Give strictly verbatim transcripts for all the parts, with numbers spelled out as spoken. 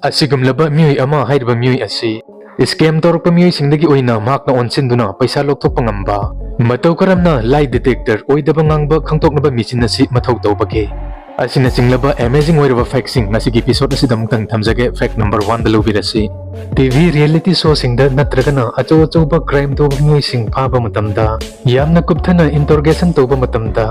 ꯑꯁꯤꯒꯨꯝꯂꯕ ꯃꯤꯑꯣꯏ ꯑꯃ ꯍꯥꯏꯔꯤꯕ ꯃꯤꯑꯣꯏ ꯑꯁꯤ scam ꯇꯧꯔꯛꯄ ꯃꯤꯑꯣꯏꯁꯤꯡꯗꯒꯤ ꯑꯣꯏꯅ ꯃꯍꯥꯛꯅ ꯑꯣꯟꯁꯤꯟꯗꯨꯅ ꯄꯩꯁꯥ ꯂꯧꯊꯣꯛꯄ ꯉꯝꯕ, ꯃꯇꯧ ꯀꯔꯝꯅ lie detector, ꯑꯣꯏꯗꯕ ꯉꯥꯡꯕ ꯈꯪꯗꯣꯛꯅꯕ ꯃꯦꯆꯤꯟ ꯑꯁꯤ ꯃꯊꯧ ꯇꯧꯕꯒꯦ? ꯑꯁꯤꯅꯆꯤꯡꯂꯕ amazing ꯑꯣꯏꯔꯕ factꯁꯤꯡ ꯉꯁꯤꯒꯤ episode ꯑꯁꯤꯗ ꯑꯃꯨꯛꯇꯪ ꯊꯝꯖꯒꯦ꯫ Fact number oneꯗ ꯂꯧꯕꯤꯔꯁꯤ꯫ TV reality showꯁꯤꯡꯗ ꯅꯠꯇ꯭ꯔꯒꯅ ꯑꯆꯧ ꯑꯆꯧꯕ crime ꯇꯧꯕ ꯃꯤꯑꯣꯏꯁꯤꯡ ꯐꯥꯕ ꯃꯇꯝꯗ, ꯌꯥꯝꯅ ꯀꯨꯞꯊꯅ interrogation ꯇꯧꯕ ꯃꯇꯝꯗ,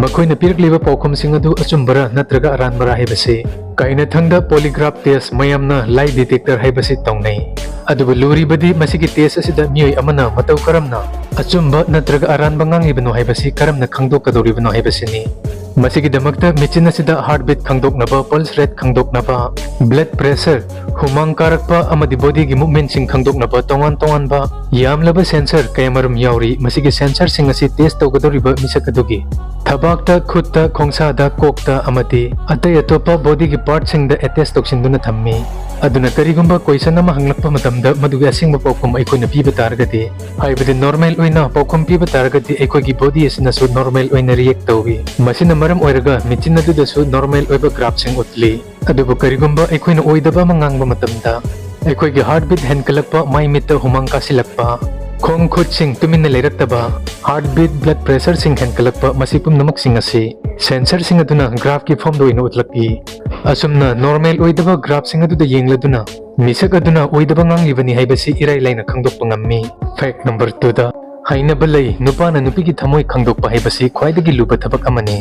ꯃꯈꯣꯏꯅ ꯄꯤꯔꯛꯂꯤꯕ ꯄꯥꯎꯈꯨꯝꯁꯤꯡ ꯑꯗꯨ ꯑꯆꯨꯝꯕꯔꯥ ꯅꯠꯇ꯭ꯔꯒ ꯑꯔꯥꯟꯕꯔꯥ ꯍꯥꯏꯕꯁꯤ ꯀꯥꯏꯅꯊꯪꯗ polygraph test, ꯃꯌꯥꯝꯅ lie detector ꯍꯥꯏꯕꯁꯤ ꯇꯧꯅꯩ꯫ ꯑꯗꯨꯕꯨ ꯂꯨꯔꯤꯕꯗꯤ ꯃꯁꯤꯒꯤ test ꯑꯁꯤꯗ ꯃꯤꯑꯣꯏ ꯑꯃꯅ ꯃꯇꯧ ꯀꯔꯝꯅ ꯑꯆꯨꯝꯕ ꯅꯠꯇ꯭ꯔꯒ ꯑꯔꯥꯟꯕ ꯉꯥꯡꯂꯤꯕꯅꯣ ꯍꯥꯏꯕꯁꯤ ꯀꯔꯝꯅ ꯈꯪꯗꯣꯛꯀꯗꯧꯔꯤꯕꯅꯣ ꯍꯥꯏꯕꯁꯤꯅꯤ꯫ ꯃꯁꯤꯒꯤꯗꯃꯛꯇ ꯃꯦꯆꯤꯟ ꯑꯁꯤꯗ heartbeat ꯈꯪꯗꯣꯛꯅꯕ, pulse rate ꯈꯪꯗꯣꯛꯅꯕ, blood pressure, ꯍꯨꯃꯥꯡ ꯀꯥꯔꯛꯄ ꯑꯃꯗꯤ bodyꯒꯤ movementꯁꯤꯡ ꯈꯪꯗꯣꯛꯅꯕ ꯇꯣꯉꯥꯟ ꯇꯣꯉꯥꯟꯕ ꯌꯥꯝꯂꯕ sensor ꯀꯌꯥꯃꯔꯨꯝ ꯌꯥꯎꯔꯤ꯫ ꯃꯁꯤꯒꯤ sensorꯁꯤꯡ ꯑꯁꯤ test ꯇꯧꯒꯗꯧꯔꯤꯕ ꯃꯤꯁꯛ ꯑꯗꯨꯒꯤ ꯊꯕꯥꯛꯇ, ꯈꯨꯠꯇ, ꯈꯣꯡꯁꯥꯗ, ꯀꯣꯛꯇ ꯑꯃꯗꯤ ꯑꯇꯩ ꯑꯇꯣꯞꯄ bodyꯒꯤ partꯁꯤꯡꯗ attach ꯇꯧꯁꯤꯟꯗꯨꯅ ꯊꯝꯃꯤ꯫ ꯑꯗꯨꯅ ꯀꯔꯤꯒꯨꯝꯕ question ꯑꯃ ꯍꯪꯂꯛꯄ ꯃꯇꯝꯗ ꯃꯗꯨꯒꯤ ꯑꯁꯦꯡꯕ ꯄꯥꯎꯈꯨꯝ ꯑꯩꯈꯣꯏꯅ ꯄꯤꯕ ꯇꯥꯔꯒꯗꯤ, ꯍꯥꯏꯕꯗꯤ normal ꯑꯣꯏꯅ ꯄꯥꯎꯈꯨꯝ ꯄꯤꯕ ꯇꯥꯔꯒꯗꯤ, ꯑꯩꯈꯣꯏꯒꯤ body ꯑꯁꯤꯅꯁꯨ normal ꯑꯣꯏꯅ react ꯇꯧꯏ꯫ ꯃꯁꯤꯅ ꯃꯔꯝ ꯑꯣꯏꯔꯒ ꯃꯦꯆꯤꯟ ꯑꯗꯨꯗꯁꯨ normal ꯑꯣꯏꯕ graphꯁꯤꯡ ꯎꯠꯂꯤ꯫ ꯑꯗꯨꯕꯨ ꯀꯔꯤꯒꯨꯝꯕ ꯑꯩꯈꯣꯏꯅ ꯑꯣꯏꯗꯕ ꯑꯃ ꯉꯥꯡꯕ ꯃꯇꯝꯗ, ꯑꯩꯈꯣꯏꯒꯤ heartbeat ꯍꯦꯟꯒꯠꯂꯛꯄ, ꯃꯥꯏ ꯃꯤꯠꯇ ꯍꯨꯃꯥꯡ ꯀꯥꯁꯤꯜꯂꯛꯄ, ꯈꯣꯡ ꯈꯨꯠꯁꯤꯡ ꯇꯨꯃꯤꯟꯅ ꯂꯩꯔꯛꯇꯕ, heartbeat, blood pressureꯁꯤꯡ ꯍꯦꯟꯒꯠꯂꯛꯄ, ꯃꯁꯤ ꯄꯨꯝꯅꯃꯛꯁꯤꯡ ꯑꯁꯤ sensorꯁꯤꯡ ꯑꯗꯨꯅ graphꯀꯤ formꯗ ꯑꯣꯏꯅ ꯎꯠꯂꯛꯏ꯫ ꯑꯁꯨꯝꯅ normal ꯑꯣꯏꯗꯕ graphꯁꯤꯡ ꯑꯗꯨꯗ ꯌꯦꯡꯂꯗꯨꯅ ꯃꯤꯁꯛ ꯑꯗꯨꯅ ꯑꯣꯏꯗꯕ ꯉꯥꯡꯂꯤꯕꯅꯤ ꯍꯥꯏꯕꯁꯤ ꯏꯔꯥꯏ ꯂꯥꯏꯅ ꯈꯪꯗꯣꯛꯄ ꯉꯝꯃꯤ꯫ Fact number twoꯗ, ꯍꯥꯏꯅꯕ ꯂꯩ, ꯅꯨꯄꯥꯅ ꯅꯨꯄꯤꯒꯤ ꯊꯃꯣꯏ ꯈꯪꯗꯣꯛꯄ ꯍꯥꯏꯕꯁꯤ ꯈ꯭ꯋꯥꯏꯗꯒꯤ ꯂꯨꯕ ꯊꯕꯛ ꯑꯃꯅꯤ꯫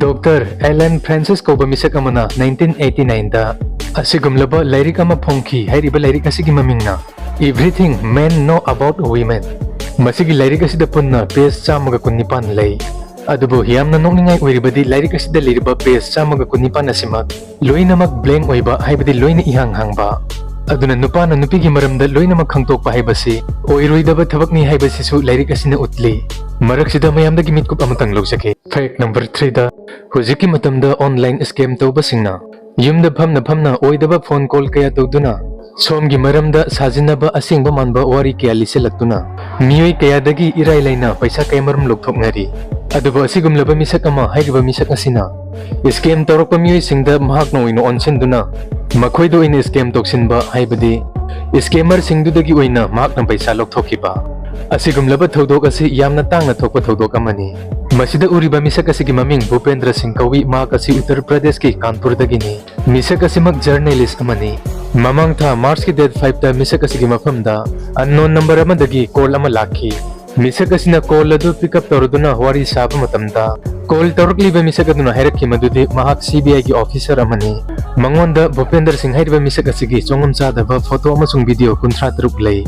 Doctor Alan Francis ꯀꯧꯕ ꯃꯤꯁꯛ ꯑꯃꯅ nineteen eighty nineꯗ ꯑꯁꯤꯒꯨꯝꯂꯕ ꯂꯥꯏꯔꯤꯛ ꯑꯃ ꯐꯣꯡꯈꯤ꯫ ꯍꯥꯏꯔꯤꯕ ꯂꯥꯏꯔꯤꯛ ꯑꯁꯤꯒꯤ ꯃꯃꯤꯡꯅ Everything Men Know About Women꯫ ꯃꯁꯤꯒꯤ ꯂꯥꯏꯔꯤꯛ ꯑꯁꯤꯗ ꯄꯨꯟꯅ page ꯆꯥꯝꯃꯒ ꯀꯨꯟꯅꯤꯄꯥꯟ ꯂꯩ꯫ ꯑꯗꯨꯕꯨ ꯌꯥꯝꯅ ꯅꯣꯛꯅꯤꯡꯉꯥꯏ ꯑꯣꯏꯔꯤꯕꯗꯤ ꯂꯥꯏꯔꯤꯛ ꯑꯁꯤꯗ ꯂꯩꯔꯤꯕ page ꯆꯥꯝꯃꯒ ꯀꯨꯟꯅꯤꯄꯥꯟ ꯑꯁꯤꯃꯛ ꯂꯣꯏꯅꯃꯛ blank ꯑꯣꯏꯕ, ꯍꯥꯏꯕꯗꯤ ꯂꯣꯏꯅ ꯏꯍꯥꯡ ꯍꯥꯡꯕ꯫ ꯑꯗꯨꯅ ꯅꯨꯄꯥꯅ ꯅꯨꯄꯤꯒꯤ ꯃꯔꯝꯗ ꯂꯣꯏꯅꯃꯛ ꯈꯪꯗꯣꯛꯄ ꯍꯥꯏꯕꯁꯤ ꯑꯣꯏꯔꯣꯏꯗꯕ ꯊꯕꯛꯅꯤ ꯍꯥꯏꯕꯁꯤꯁꯨ ꯂꯥꯏꯔꯤꯛ ꯑꯁꯤꯅ ꯎꯠꯂꯤ꯫ ꯃꯔꯛꯁꯤꯗ ꯃꯌꯥꯝꯗꯒꯤ ꯃꯤꯠꯀꯨꯞ ꯑꯃꯇꯪ ꯂꯧꯖꯒꯦ꯫ Fact number threeꯗ, ꯍꯧꯖꯤꯛꯀꯤ ꯃꯇꯝꯗ online scam ꯇꯧꯕꯁꯤꯡꯅ ꯌꯨꯝꯗ ꯐꯝꯅ ꯐꯝꯅ ꯑꯣꯏꯗꯕ phone call ꯀꯌꯥ ꯇꯧꯗꯨꯅ, ꯁꯣꯝꯒꯤ ꯃꯔꯝꯗ ꯁꯥꯖꯤꯟꯅꯕ ꯑꯁꯦꯡꯕ ꯃꯥꯟꯕ ꯋꯥꯔꯤ ꯀꯌꯥ ꯂꯤꯁꯤꯜꯂꯛꯇꯨꯅ, ꯃꯤꯑꯣꯏ ꯀꯌꯥꯗꯒꯤ ꯏꯔꯥꯏ ꯂꯥꯏꯅ ꯄꯩꯁꯥ ꯀꯌꯥꯃꯔꯨꯝ ꯂꯧꯊꯣꯛꯅꯔꯤ꯫ ꯑꯗꯨꯕꯨ ꯑꯁꯤꯒꯨꯝꯂꯕ ꯃꯤꯁꯛ ꯑꯃ ꯍꯥꯏꯔꯤꯕ ꯃꯤꯁꯛ ꯑꯁꯤꯅ scam ꯇꯧꯔꯛꯄ ꯃꯤꯑꯣꯏꯁꯤꯡꯗ ꯃꯍꯥꯛꯅ ꯑꯣꯏꯅ ꯑꯣꯟꯁꯤꯟꯗꯨꯅ ꯃꯈꯣꯏꯗ ꯑꯣꯏꯅ scam ꯇꯧꯁꯤꯟꯕ, ꯍꯥꯏꯕꯗꯤ scammerꯁꯤꯡꯗꯨꯗꯒꯤ ꯑꯣꯏꯅ ꯃꯍꯥꯛꯅ ꯄꯩꯁꯥ ꯂꯧꯊꯣꯛꯈꯤꯕ꯫ ꯑꯁꯤꯒꯨꯝꯂꯕ ꯊꯧꯗꯣꯛ ꯑꯁꯤ ꯌꯥꯝꯅ ꯇꯥꯡꯅ ꯊꯣꯛꯄ ꯊꯧꯗꯣꯛ ꯑꯃꯅꯤ꯫ ꯃꯁꯤꯗ ꯎꯔꯤꯕ ꯃꯤꯁꯛ ꯑꯁꯤꯒꯤ ꯃꯃꯤꯡ ꯚꯨꯄꯦꯟꯗ꯭ꯔ ꯁꯤꯡ ꯀꯧꯏ꯫ ꯃꯍꯥꯛ ꯑꯁꯤ ꯎꯠꯇꯔ ꯄ꯭ꯔꯗꯦꯁꯀꯤ ꯀꯥꯟꯄꯨꯔꯗꯒꯤꯅꯤ꯫ ꯃꯤꯁꯛ ꯑꯁꯤꯃꯛ journalist ꯑꯃꯅꯤ꯫ ꯃꯃꯥꯡ ꯊꯥ Marchꯀꯤ date fiveꯇ ꯃꯤꯁꯛ ꯑꯁꯤꯒꯤ ꯃꯐꯝꯗ unknown number ꯑꯃꯗꯒꯤ call ꯑꯃ ꯂꯥꯛꯈꯤ꯫ ꯃꯤꯁꯛ ꯑꯁꯤꯅ call ꯑꯗꯨ pick up ꯇꯧꯔꯗꯨꯅ ꯋꯥꯔꯤ ꯁꯥꯕ ꯃꯇꯝꯗ, call ꯇꯧꯔꯛꯂꯤꯕ ꯃꯤꯁꯛ ꯑꯗꯨꯅ ꯍꯥꯏꯔꯛꯈꯤ ꯃꯗꯨꯗꯤ ꯃꯍꯥꯛ CBIꯒꯤ officer ꯑꯃꯅꯤ꯫ ꯃꯉꯣꯟꯗ ꯚꯨꯄꯦꯟꯗ꯭ꯔ ꯁꯤꯡ ꯍꯥꯏꯔꯤꯕ ꯃꯤꯁꯛ ꯑꯁꯤꯒꯤ ꯆꯣꯡꯉꯝ ꯆꯥꯗꯕ photo ꯑꯃꯁꯨꯡ video ꯀꯨꯟꯊ꯭ꯔꯥ ꯇꯔꯨꯛ ꯂꯩ꯫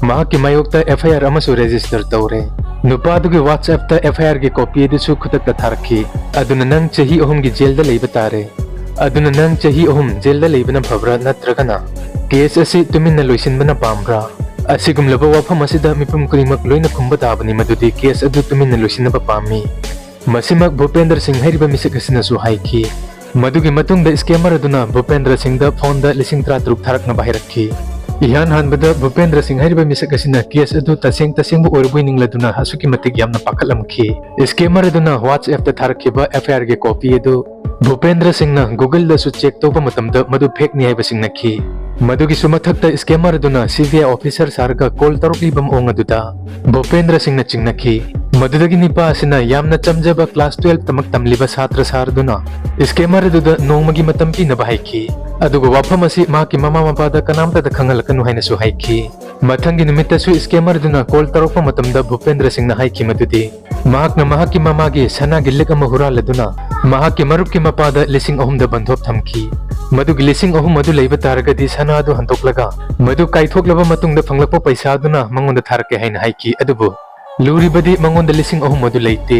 ꯃꯍꯥꯛꯀꯤ ꯃꯥꯌꯣꯛꯇ FIR ꯑꯃꯁꯨ register ꯇꯧꯔꯦ꯫ ꯅꯨꯄꯥꯗꯨꯒꯤ WhatsAppꯇ FIRꯒꯤ copy ꯑꯗꯨꯁꯨ ꯈꯨꯗꯛꯇ ꯊꯥꯔꯛꯈꯤ꯫ "ꯑꯗꯨꯅ ꯅꯪ ꯆꯍꯤ ꯑꯍꯨꯝꯒꯤ jailꯗ ꯂꯩꯕ ꯇꯥꯔꯦ꯫ ꯑꯗꯨꯅ ꯅꯪ ꯆꯍꯤ ꯑꯍꯨꯝ jailꯗ ꯂꯩꯕꯅ ꯐꯕ꯭ꯔꯥ, ꯅꯠꯇ꯭ꯔꯒꯅ case ꯑꯁꯤ ꯇꯨꯃꯤꯟꯅ ꯂꯣꯏꯁꯤꯟꯕꯅ ꯄꯥꯝꯕ꯭ꯔꯥ?" ꯑꯁꯤꯒꯨꯝꯂꯕ ꯋꯥꯐꯝ ꯑꯁꯤꯗ ꯃꯤꯄꯨꯝ ꯈꯨꯗꯤꯡꯃꯛ ꯂꯣꯏꯅ ꯈꯨꯝꯕ ꯇꯥꯕꯅꯤ ꯃꯗꯨꯗꯤ case ꯑꯗꯨ ꯇꯨꯃꯤꯟꯅ ꯂꯣꯏꯁꯤꯟꯅꯕ ꯄꯥꯝꯃꯤ꯫ ꯃꯁꯤꯃꯛ ꯚꯨꯄꯦꯟꯗ꯭ꯔ ꯁꯤꯡ ꯍꯥꯏꯔꯤꯕ ꯃꯤꯁꯛ ꯑꯁꯤꯅꯁꯨ ꯍꯥꯏꯈꯤ꯫ ꯃꯗꯨꯒꯤ ꯃꯇꯨꯡꯗ scammer ꯑꯗꯨꯅ ꯚꯨꯄꯦꯟꯗ꯭ꯔ ꯁꯤꯡꯗ phoneꯗ ꯂꯤꯁꯤꯡ ꯇꯔꯥ ꯇꯔꯨꯛ ꯊꯥꯔꯛꯅꯕ ꯍꯥꯏꯔꯛꯈꯤ꯫ ꯏꯍꯥꯟ ꯍꯥꯟꯕꯗ ꯚꯨꯄꯦꯟꯗ꯭ꯔ ꯁꯤꯡ ꯍꯥꯏꯔꯤꯕ ꯃꯤꯁꯛ ꯑꯁꯤꯅ case ꯑꯗꯨ ꯇꯁꯦꯡ ꯇꯁꯦꯡꯕ ꯑꯣꯏꯔꯕꯣꯏ ꯅꯤꯡꯂꯗꯨꯅ ꯑꯁꯨꯛꯀꯤ ꯃꯇꯤꯛ ꯌꯥꯝꯅ ꯄꯥꯈꯠꯂꯝꯈꯤ꯫ Scammer ꯑꯗꯨꯅ WhatsAppꯇ ꯊꯥꯔꯛꯈꯤꯕ FIRꯒꯤ copy ꯑꯗꯨ ꯚꯨꯄꯦꯟꯗ꯭ꯔ ꯁꯤꯡꯅ Googleꯗꯁꯨ check ꯇꯧꯕ ꯃꯇꯝꯗ ꯃꯗꯨ fakeꯅꯤ ꯍꯥꯏꯕ ꯆꯤꯡꯅꯈꯤ꯫ ꯃꯗꯨꯒꯤꯁꯨ ꯃꯊꯛꯇ scammer ꯑꯗꯨꯅ CBI officer ꯁꯥꯔꯒ call ꯇꯧꯔꯛꯂꯤꯕ ꯃꯑꯣꯡ ꯑꯗꯨꯗ ꯚꯨꯄꯦꯟꯗ꯭ꯔ ꯁꯤꯡꯅ ꯆꯤꯡꯅꯈꯤ꯫ ꯃꯗꯨꯗꯒꯤ ꯅꯤꯄꯥ ꯑꯁꯤꯅ ꯌꯥꯝꯅ ꯆꯝꯖꯕ class twelve ꯇꯃꯛ ꯇꯝꯂꯤꯕ ꯁꯥꯇ꯭ꯔ ꯁꯥꯔꯗꯨꯅ scammer ꯑꯗꯨꯗ ꯅꯣꯡꯃꯒꯤ ꯃꯇꯝ ꯄꯤꯅꯕ ꯍꯥꯏꯈꯤ꯫ ꯑꯗꯨꯒ ꯋꯥꯐꯝ ꯑꯁꯤ ꯃꯍꯥꯛꯀꯤ ꯃꯃꯥ ꯃꯄꯥꯗ ꯀꯅꯥꯝꯇꯗ ꯈꯪꯍꯜꯂꯛꯀꯅꯨ ꯍꯥꯏꯅꯁꯨ ꯍꯥꯏꯈꯤ꯫ ꯃꯊꯪꯒꯤ ꯅꯨꯃꯤꯠꯇꯁꯨ scammer ꯑꯗꯨꯅ call ꯇꯧꯔꯛꯄ ꯃꯇꯝꯗ ꯚꯨꯄꯦꯟꯗ꯭ꯔ ꯁꯤꯡꯅ ꯍꯥꯏꯈꯤ ꯃꯗꯨꯗꯤ ꯃꯍꯥꯛꯅ ꯃꯍꯥꯛꯀꯤ ꯃꯃꯥꯒꯤ ꯁꯅꯥꯒꯤ ꯂꯤꯛ ꯑꯃ ꯍꯨꯔꯥꯜꯂꯗꯨꯅ ꯃꯍꯥꯛꯀꯤ ꯃꯔꯨꯞꯀꯤ ꯃꯄꯥꯗ ꯂꯤꯁꯤꯡ ꯑꯍꯨꯝꯗ ꯕꯟꯗꯣꯞ ꯊꯝꯈꯤ꯫ ꯃꯗꯨꯒꯤ ꯂꯤꯁꯤꯡ ꯑꯍꯨꯝ ꯑꯗꯨ ꯂꯩꯕ ꯇꯥꯔꯒꯗꯤ ꯁꯅꯥ ꯑꯗꯨ ꯍꯟꯗꯣꯛꯂꯒ ꯃꯗꯨ ꯀꯥꯏꯊꯣꯛꯂꯕ ꯃꯇꯨꯡꯗ ꯐꯪꯂꯛꯄ ꯄꯩꯁꯥ ꯑꯗꯨꯅ ꯃꯉꯣꯟꯗ ꯊꯥꯔꯛꯀꯦ ꯍꯥꯏꯅ ꯍꯥꯏꯈꯤ꯫ ꯑꯗꯨꯕꯨ ꯂꯨꯔꯤꯕꯗꯤ ꯃꯉꯣꯟꯗ ꯂꯤꯁꯤꯡ ꯑꯍꯨꯝ ꯑꯗꯨ ꯂꯩꯇꯦ꯫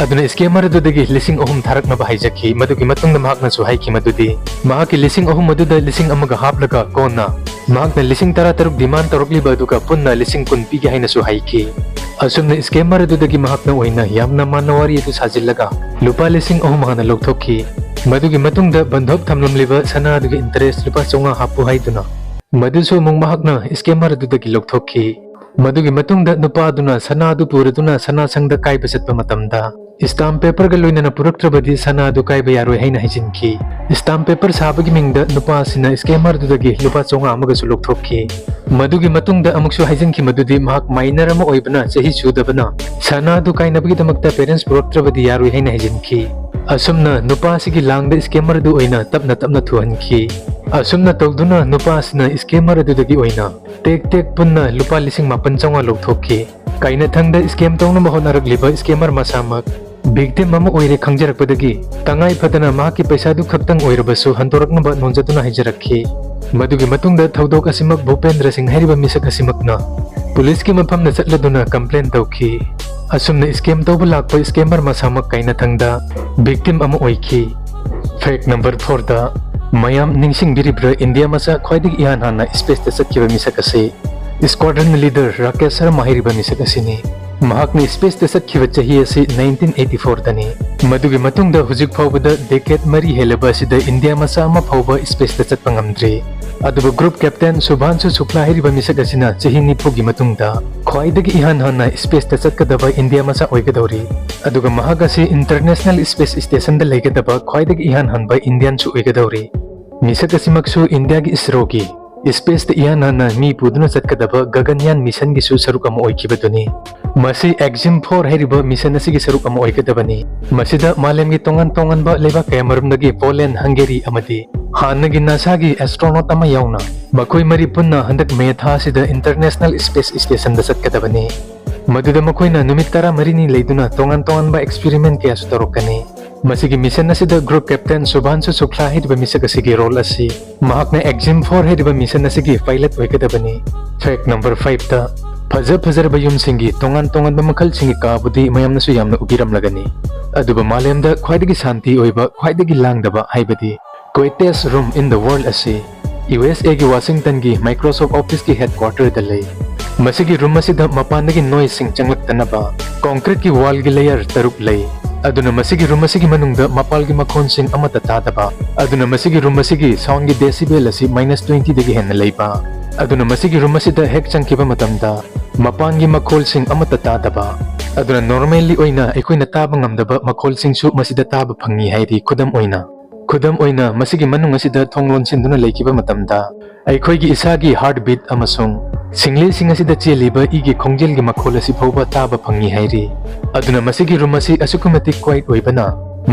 ꯑꯗꯨꯅ scammer ꯑꯗꯨꯗꯒꯤ ꯂꯤꯁꯤꯡ ꯑꯍꯨꯝ ꯊꯥꯔꯛꯅꯕ ꯍꯥꯏꯖꯈꯤ꯫ ꯃꯗꯨꯒꯤ ꯃꯇꯨꯡꯗ ꯃꯍꯥꯛꯅꯁꯨ ꯍꯥꯏꯈꯤ ꯃꯗꯨꯗꯤ ꯃꯍꯥꯛꯀꯤ ꯂꯤꯁꯤꯡ ꯑꯍꯨꯝ ꯑꯗꯨꯗ ꯂꯤꯁꯤꯡ ꯑꯃꯒ ꯍꯥꯞꯂꯒ ꯀꯣꯟꯅ ꯃꯍꯥꯛꯅ ꯂꯤꯁꯤꯡ ꯇꯔꯥ ꯇꯔꯨꯛ demand ꯇꯧꯔꯛꯂꯤꯕ ꯑꯗꯨꯒ ꯄꯨꯟꯅ ꯂꯤꯁꯤꯡ ꯀꯨꯟ ꯄꯤꯒꯦ ꯍꯥꯏꯅꯁꯨ ꯍꯥꯏꯈꯤ꯫ ꯑꯁꯨꯝꯅ scammer ꯑꯗꯨꯗꯒꯤ ꯃꯍꯥꯛꯅ ꯑꯣꯏꯅ ꯌꯥꯝꯅ ꯃꯥꯟꯅ ꯋꯥꯔꯤ ꯑꯗꯨ ꯁꯥꯖꯤꯜꯂꯒ ꯂꯨꯄꯥ ꯂꯤꯁꯤꯡ ꯑꯍꯨꯝ ꯍꯥꯟꯅ ꯂꯧꯊꯣꯛꯈꯤ꯫ ꯃꯗꯨꯒꯤ ꯃꯇꯨꯡꯗ ꯕꯟꯗꯣꯞ ꯊꯝꯂꯝꯂꯤꯕ ꯁꯅꯥ ꯑꯗꯨꯒꯤ interest ꯂꯨꯄꯥ ꯆꯥꯝꯃꯉꯥ ꯍꯥꯞꯄꯨ ꯍꯥꯏꯗꯨꯅ ꯃꯗꯨꯁꯨ ꯑꯃꯨꯛ ꯃꯍꯥꯛꯅ scammer ꯑꯗꯨꯗꯒꯤ ꯂꯧꯊꯣꯛꯈꯤ꯫ ꯃꯗꯨꯒꯤ ꯃꯇꯨꯡꯗ ꯅꯨꯄꯥ ꯑꯗꯨꯅ ꯁꯅꯥ ꯑꯗꯨ ꯄꯨꯔꯗꯨꯅ ꯁꯅꯥ ꯁꯪꯗ ꯀꯥꯏꯕ ꯆꯠꯄ ꯃꯇꯝꯗ Stamp paperꯒ ꯂꯣꯏꯅꯅ ꯄꯨꯔꯛꯇ꯭ꯔꯕꯗꯤ ꯁꯅꯥ ꯑꯗꯨ ꯀꯥꯏꯕ ꯌꯥꯔꯣꯏ ꯍꯥꯏꯅ ꯍꯥꯏꯖꯤꯟꯈꯤ꯫ Stamp paper ꯁꯥꯕꯒꯤ ꯃꯤꯡꯗ ꯅꯨꯄꯥ ꯑꯁꯤꯅ scammer ꯑꯗꯨꯗꯒꯤ ꯂꯨꯄꯥ ꯆꯥꯝꯃꯉꯥ ꯑꯃꯒꯁꯨ ꯂꯧꯊꯣꯛꯈꯤ꯫ ꯃꯗꯨꯒꯤ ꯃꯇꯨꯡꯗ ꯑꯃꯨꯛꯁꯨ ꯍꯥꯏꯖꯤꯟꯈꯤ ꯃꯗꯨꯗꯤ ꯃꯍꯥꯛ minor ꯑꯃ ꯑꯣꯏꯕꯅ, ꯆꯍꯤ ꯁꯨꯗꯕꯅ, ꯁꯅꯥ ꯑꯗꯨ ꯀꯥꯏꯅꯕꯒꯤꯗꯃꯛꯇ parents ꯄꯨꯔꯛꯇ꯭ꯔꯕꯗꯤ ꯌꯥꯔꯣꯏ ꯍꯥꯏꯅ ꯍꯥꯏꯖꯤꯟꯈꯤ꯫ ꯑꯁꯨꯝꯅ ꯅꯨꯄꯥ ꯑꯁꯤꯒꯤ ꯂꯥꯡꯗ scammer ꯑꯗꯨ ꯑꯣꯏꯅ ꯇꯞꯅ ꯇꯞꯅ ꯊꯨꯍꯟꯈꯤ꯫ ꯑꯁꯨꯝꯅ ꯇꯧꯗꯨꯅ ꯅꯨꯄꯥ ꯑꯁꯤꯅ scammer ꯑꯗꯨꯗꯒꯤ ꯑꯣꯏꯅ ꯇꯦꯛ ꯇꯦꯛ ꯄꯨꯟꯅ ꯂꯨꯄꯥ ꯂꯤꯁꯤꯡ ꯃꯥꯄꯟ ꯆꯥꯝꯃꯉꯥ ꯂꯧꯊꯣꯛꯈꯤ꯫ ꯀꯥꯏꯅꯊꯪꯗ scam ꯇꯧꯅꯕ ꯍꯣꯠꯅꯔꯛꯂꯤꯕ scammer ꯃꯁꯥꯃꯛ victim ꯑꯃ ꯑꯣꯏꯔꯦ ꯈꯪꯖꯔꯛꯄꯗꯒꯤ, ꯇꯉꯥꯏ ꯐꯗꯅ ꯃꯍꯥꯛꯀꯤ ꯄꯩꯁꯥꯗꯨ ꯈꯛꯇꯪ ꯑꯣꯏꯔꯕꯁꯨ ꯍꯟꯗꯣꯔꯛꯅꯕ ꯅꯣꯟꯖꯗꯨꯅ ꯍꯥꯏꯖꯔꯛꯈꯤ꯫ ꯃꯗꯨꯒꯤ ꯃꯇꯨꯡꯗ ꯊꯧꯗꯣꯛ ꯑꯁꯤꯃꯛ ꯚꯨꯄꯦꯟꯗ꯭ꯔ ꯁꯤꯡ ꯍꯥꯏꯔꯤꯕ ꯃꯤꯁꯛ ꯑꯁꯤꯃꯛꯅ ꯄꯨꯂꯤꯁꯀꯤ ꯃꯐꯝꯗ ꯆꯠꯂꯗꯨꯅ complain ꯇꯧꯈꯤ꯫ ꯑꯁꯨꯝꯅ scam ꯇꯧꯕ ꯂꯥꯛꯄ scammer ꯃꯁꯥꯃꯛ ꯀꯥꯏꯅꯊꯪꯗ victim ꯑꯃ ꯑꯣꯏꯈꯤ꯫ Fact number fourꯗ, ꯃꯌꯥꯝ ꯅꯤꯡꯁꯤꯡꯕꯤꯔꯤꯕ꯭ꯔꯥ, ꯏꯟꯗꯤꯌꯥ ꯃꯆꯥ ꯈ꯭ꯋꯥꯏꯗꯒꯤ ꯏꯍꯥꯟ ꯍꯥꯟꯅ spaceꯇ ꯆꯠꯈꯤꯕ ꯃꯤꯁꯛ ꯑꯁꯤ? Squadron leader ꯔꯥꯀꯦꯁ ꯁꯔꯃ ꯍꯥꯏꯔꯤꯕ ꯃꯤꯁꯛ ꯑꯁꯤꯅꯤ꯫ ꯃꯍꯥꯛꯅ spaceꯇ ꯆꯠꯈꯤꯕ ꯆꯍꯤ ꯑꯁꯤ nineteen eighty fourꯗꯅꯤ꯫ ꯃꯗꯨꯒꯤ ꯃꯇꯨꯡꯗ ꯍꯧꯖꯤꯛ ꯐꯥꯎꯕꯗ decade ꯃꯔꯤ ꯍꯦꯜꯂꯕ ꯑꯁꯤꯗ ꯏꯟꯗꯤꯌꯥ ꯃꯆꯥ ꯑꯃ ꯐꯥꯎꯕ spaceꯇ ꯆꯠꯄ ꯉꯝꯗ꯭ꯔꯤ꯫ ꯑꯗꯨꯕꯨ group captain ꯁꯨꯚꯥꯟꯁꯨ ꯁꯨꯛꯂꯥ ꯍꯥꯏꯔꯤꯕ ꯃꯤꯁꯛ ꯑꯁꯤꯅ ꯆꯍꯤ ꯅꯤꯐꯨꯒꯤ ꯃꯇꯨꯡꯗ ꯈ꯭ꯋꯥꯏꯗꯒꯤ ꯏꯍꯥꯟ ꯍꯥꯟꯅ spaceꯇ ꯆꯠꯀꯗꯕ ꯏꯟꯗꯤꯌꯥ ꯃꯆꯥ ꯑꯣꯏꯒꯗꯧꯔꯤ꯫ ꯑꯗꯨꯒ ꯃꯍꯥꯛ ꯑꯁꯤ International Space Stationꯗ ꯂꯩꯒꯗꯕ ꯈ꯭ꯋꯥꯏꯗꯒꯤ ꯏꯍꯥꯟ ꯍꯥꯟꯕ Indianꯁꯨ ꯑꯣꯏꯒꯗꯧꯔꯤ꯫ ꯃꯤꯁꯛ ꯑꯁꯤꯃꯛꯁꯨ ꯏꯟꯗꯤꯌꯥꯒꯤ ISROꯒꯤ spaceꯇ ꯏꯍꯥꯟ ꯍꯥꯟꯅ ꯃꯤ ꯄꯨꯗꯨꯅ ꯆꯠꯀꯗꯕ ꯒꯒꯟꯌꯥꯟ missionꯒꯤꯁꯨ ꯁꯔꯨꯛ ꯑꯃ ꯑꯣꯏꯈꯤꯕꯗꯨꯅꯤ꯫ ꯃꯁꯤ EXIM four ꯍꯥꯏꯔꯤꯕ mission ꯑꯁꯤꯒꯤ ꯁꯔꯨꯛ ꯑꯃ ꯑꯣꯏꯒꯗꯕꯅꯤ꯫ ꯃꯁꯤꯗ ꯃꯥꯂꯦꯝꯒꯤ ꯇꯣꯉꯥꯟ ꯇꯣꯉꯥꯟꯕ ꯂꯩꯕꯥꯛ ꯀꯌꯥꯃꯔꯨꯝꯗꯒꯤ Poland, Hungary ꯑꯃꯗꯤ ꯍꯥꯟꯅꯒꯤ NASAꯒꯤ astronaut ꯑꯃ ꯌꯥꯎꯅ ꯃꯈꯣꯏ ꯃꯔꯤ ꯄꯨꯟꯅ ꯍꯟꯗꯛ May ꯊꯥ ꯑꯁꯤꯗ International Space Stationꯗ ꯆꯠꯀꯗꯕꯅꯤ꯫ ꯃꯗꯨꯗ ꯃꯈꯣꯏꯅ ꯅꯨꯃꯤꯠ ꯇꯔꯥꯃꯔꯤꯅꯤ ꯂꯩꯗꯨꯅ ꯇꯣꯉꯥꯟ ꯇꯣꯉꯥꯟꯕ experiment ꯀꯌꯥꯁꯨ ꯇꯧꯔꯛꯀꯅꯤ꯫ ꯃꯁꯤꯒꯤ mission ꯑꯁꯤꯗ group captain ꯁꯨꯚꯥꯟꯁꯨ ꯁꯨꯛꯂꯥ ꯍꯥꯏꯔꯤꯕ ꯃꯤꯁꯛ ꯑꯁꯤꯒꯤ role ꯑꯁꯤ ꯃꯍꯥꯛꯅ EXIM four ꯍꯥꯏꯔꯤꯕ mission ꯑꯁꯤꯒꯤ pilot ꯑꯣꯏꯒꯗꯕꯅꯤ꯫ Fact number fiveꯇ, ꯐꯖ ꯐꯖꯔꯕ ꯌꯨꯝꯁꯤꯡꯒꯤ ꯇꯣꯉꯥꯟ ꯇꯣꯉꯥꯟꯕ ꯃꯈꯜꯁꯤꯡꯒꯤ ꯀꯥꯕꯨꯗꯤ ꯃꯌꯥꯝꯅꯁꯨ ꯌꯥꯝꯅ ꯎꯕꯤꯔꯝꯂꯒꯅꯤ꯫ ꯑꯗꯨꯕꯨ ꯃꯥꯂꯦꯝꯗ ꯈ꯭ꯋꯥꯏꯗꯒꯤ ꯁꯥꯟꯇꯤ ꯑꯣꯏꯕ, ꯈ꯭ꯋꯥꯏꯗꯒꯤ ꯂꯥꯡꯗꯕ ꯍꯥꯏꯕꯗꯤ quietest room in the world ꯑꯁꯤ USAꯒꯤ Washingtonꯒꯤ Microsoft Officeꯀꯤ headquarterꯗ ꯂꯩ꯫ ꯃꯁꯤꯒꯤ room ꯑꯁꯤꯗ ꯃꯄꯥꯟꯗꯒꯤ noiseꯁꯤꯡ ꯆꯪꯂꯛꯇꯅꯕ concreteꯀꯤ wallꯒꯤ layer ꯇꯔꯨꯛ ꯂꯩ꯫ ꯑꯗꯨꯅ ꯃꯁꯤꯒꯤ room ꯑꯁꯤꯒꯤ ꯃꯅꯨꯡꯗ ꯃꯄꯥꯜꯒꯤ ꯃꯈꯣꯟꯁꯤꯡ ꯑꯃꯠꯇ ꯇꯥꯗꯕ꯫ ꯑꯗꯨꯅ ꯃꯁꯤꯒꯤ room ꯑꯁꯤꯒꯤ soundꯒꯤ decibel ꯑꯁꯤ minus twentyꯗꯒꯤ ꯍꯦꯟꯅ ꯂꯩꯕ꯫ ꯑꯗꯨꯅ ꯃꯁꯤꯒꯤ room ꯑꯁꯤꯗ ꯍꯦꯛ ꯆꯪꯈꯤꯕ ꯃꯇꯝꯗ ꯃꯄꯥꯟꯒꯤ ꯃꯈꯣꯜꯁꯤꯡ ꯑꯃꯠꯇ ꯇꯥꯗꯕ꯫ ꯑꯗꯨꯅ normally ꯑꯣꯏꯅ ꯑꯩꯈꯣꯏꯅ ꯇꯥꯕ ꯉꯝꯗꯕ ꯃꯈꯣꯜꯁꯤꯡꯁꯨ ꯃꯁꯤꯗ ꯇꯥꯕ ꯐꯪꯉꯤ ꯍꯥꯏꯔꯤ꯫ ꯈꯨꯗꯝ ꯑꯣꯏꯅ, ꯈꯨꯗꯝ ꯑꯣꯏꯅ, ꯃꯁꯤꯒꯤ ꯃꯅꯨꯡ ꯑꯁꯤꯗ ꯊꯣꯡ ꯂꯣꯟꯁꯤꯟꯗꯨꯅ ꯂꯩꯈꯤꯕ ꯃꯇꯝꯗ ꯑꯩꯈꯣꯏꯒꯤ ꯏꯁꯥꯒꯤ heartbeat ꯑꯃꯁꯨꯡ ꯁꯤꯡꯂꯤꯁꯤꯡ ꯑꯁꯤꯗ ꯆꯦꯜꯂꯤꯕ ꯏꯒꯤ ꯈꯣꯡꯖꯦꯜꯒꯤ ꯃꯈꯣꯜ ꯑꯁꯤ ꯐꯥꯎꯕ ꯇꯥꯕ ꯐꯪꯉꯤ ꯍꯥꯏꯔꯤ꯫ ꯑꯗꯨꯅ ꯃꯁꯤꯒꯤ room ꯑꯁꯤ ꯑꯁꯨꯛꯀꯤ ꯃꯇꯤꯛ quiet ꯑꯣꯏꯕꯅ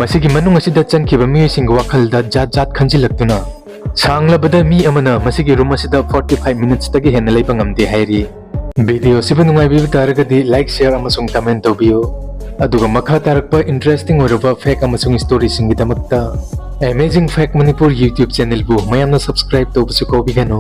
ꯃꯁꯤꯒꯤ ꯃꯅꯨꯡ ꯑꯁꯤꯗ ꯆꯪꯈꯤꯕ ꯃꯤꯑꯣꯏꯁꯤꯡꯒꯤ ꯋꯥꯈꯜꯗ ꯖꯥꯠ ꯖꯥꯠ ꯈꯟꯖꯤꯜꯂꯛꯇꯨꯅ ꯁꯥꯡꯂꯕꯗ ꯃꯤ ꯑꯃꯅ ꯃꯁꯤꯒꯤ room ꯑꯁꯤꯗ forty five minutesꯇꯒꯤ ꯍꯦꯟꯅ ꯂꯩꯕ ꯉꯝꯗꯦ ꯍꯥꯏꯔꯤ꯫ Video ꯑꯁꯤꯕꯨ ꯅꯨꯡꯉꯥꯏꯕꯤꯕ ꯇꯥꯔꯒꯗꯤ like, share ꯑꯃꯁꯨꯡ comment ꯇꯧꯕꯤꯌꯨ꯫ ꯑꯗꯨꯒ ꯃꯈꯥ ꯇꯥꯔꯛꯄ interesting ꯑꯣꯏꯔꯕ fact ꯑꯃꯁꯨꯡ storyꯁꯤꯡꯒꯤꯗꯃꯛꯇ Amazing Fact Manipur YouTube channelꯕꯨ ꯃꯌꯥꯝꯅ subscribe ꯇꯧꯕꯁꯨ ꯀꯥꯎꯕꯤꯒꯅꯨ꯫